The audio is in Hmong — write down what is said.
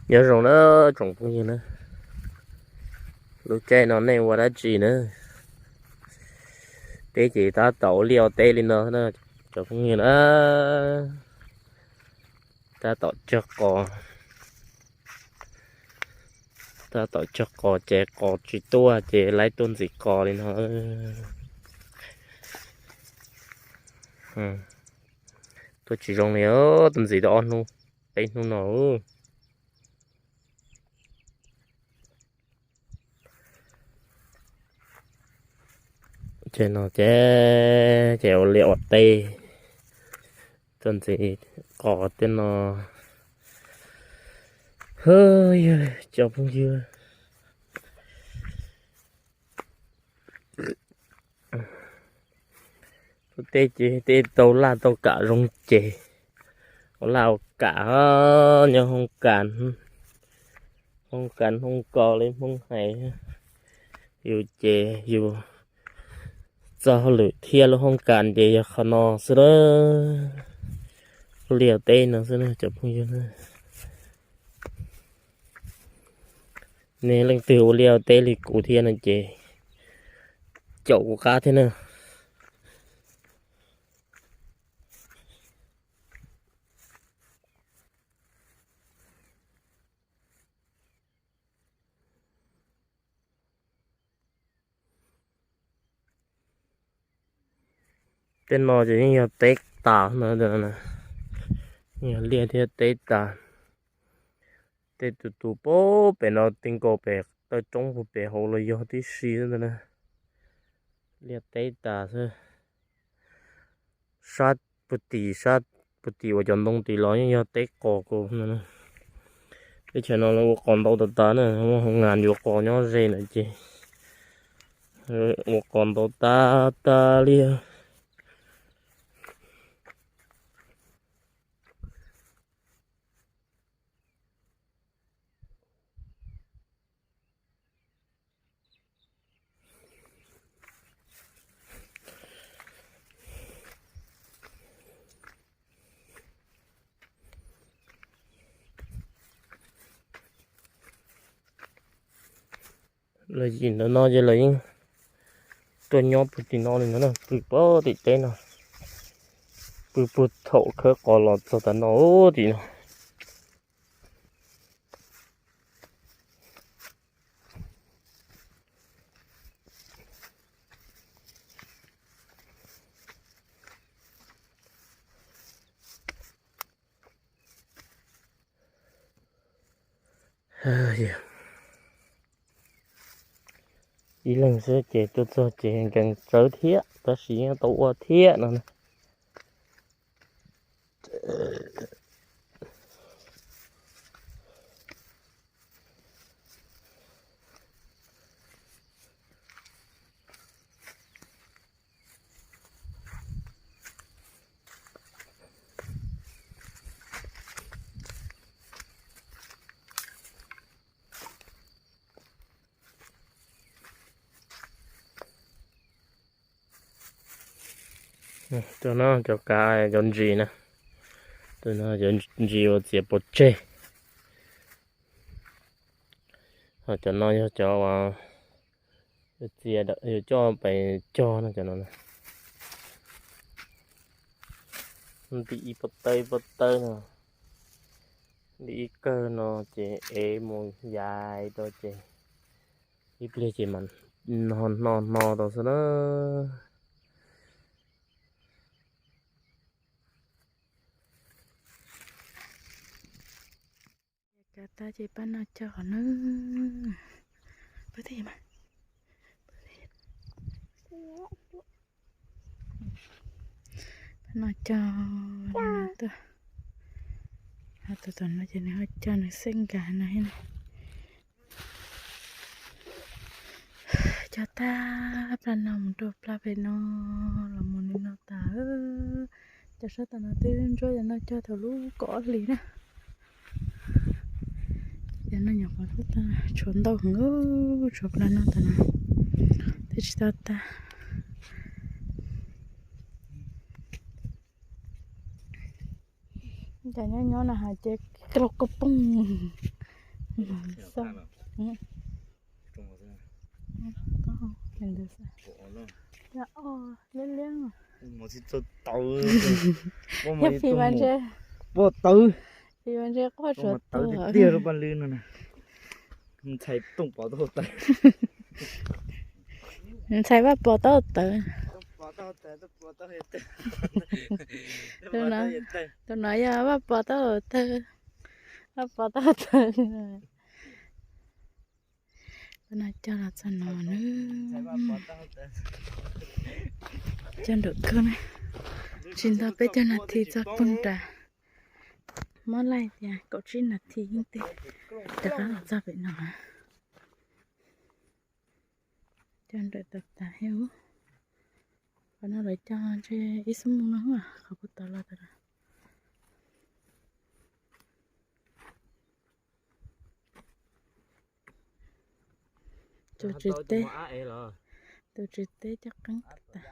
Nyob zoo na tsoom phooj ywg na, lub caij no nej ua dab tsi na? Peb ces tab tom ua liaj ua teb li no na tsoom phooj ywg na. Tab tom cog qos, tab tom cog qos ces qos tsis tuaj ces laib tuaj ntxim qos li no. Tuaj tsis zoo li, tuaj ntxim tau ob hnub peb hnub no. Ces no ces, ces ua liaj ua teb, tuaj ntxim qos tej no. Yog cov phooj ywg, tej ces tej tau laj tau kam zoo ces ua laj ua kam nyob hoob kas, hoob kas hoob kos li Hmoob hais. Yus ces yus txoj hauj lwm thiab lub hoob kas ces yog qhov no xwb lawm. Ua liaj teb no xwb na cov phooj ywg. Nej leej twg ua liaj ua teb li kuv thiab no ces caum kuv qab thiab na. Tej no ces yeej yog teb tas no, yog liaj thiab teb tas. Tej tus tus pem no ti nkaus pem taw roob puag pem hauv los yog tib si ntawd na. Liaj teb tas xwb. Sab puag tim, sab puag tim uas cov ntoo tim los yeej yog teb qos kuv no. Teb chaws no lawv ua qos ntau tas tas na, muaj hoo nas yuav qos nyob ze ntawd ces ua qos ntau tas tas li. Lawv yim ntawm no ces lawv yeej tuaj nyob puag tim no li no na, pw puag tim teb no, pw puag thaum khawb qos los txog tas no tim no. Ib leeg xwb ces tuaj txog ces nkees tsawv thiab, tab sis yeej tau ua thiab no na. Cov no cov kav cov ntsis na, cov ntsis uas txiav pov tseg. Ho cov no yog cov uas txiav, yuav coj pem cog no cov no. Ntim ib pob tawb ib pob tawb no, ntim ib kawg no ces ev mus yais tau ces ib pliag ces mam no no tau xwb na. Cov tag ces pab no cog qhov no. Pab no cog, tus tom no ces nws ho cog nws xeej nkag no. Cog tag plab no mus rau plab pem no, los mus li no tas. Cov sab tom no twb ntsuab cov no cog thaum lub kaum ob hlis na. Cov no nyuam qhuav tshuav ntau heev, tshuav plab no tas no twb tsis tau tag. Cov nyob nyob no hais ces laug koj pooj. Xauj. Liab liab. Yog phim mas ntshe, phim mas ntshe quaj tsuag tsuag tiag tiag lub paj lwb no na. Ntxhais Tooj Pov tau hau taw. Ntxhais Vaj Pov tau hau taw. Tus no yog Vaj Pov tau hau taw. Vaj Pov tau hau taw. Tus no cog los txog no na. Cog nraum kawg na. Tsis nto peb caug nas this txog pem nrad. Muab laij tias kaum tsib nas this yeej teg rov qab los txog pem no. Cog nraum tas tas thiab. Qhov no lawv cog ntshe ib xuab moos no, qhov kuv tau los tas. Tus tswv teb, tus tswv teb coj qeeb tas.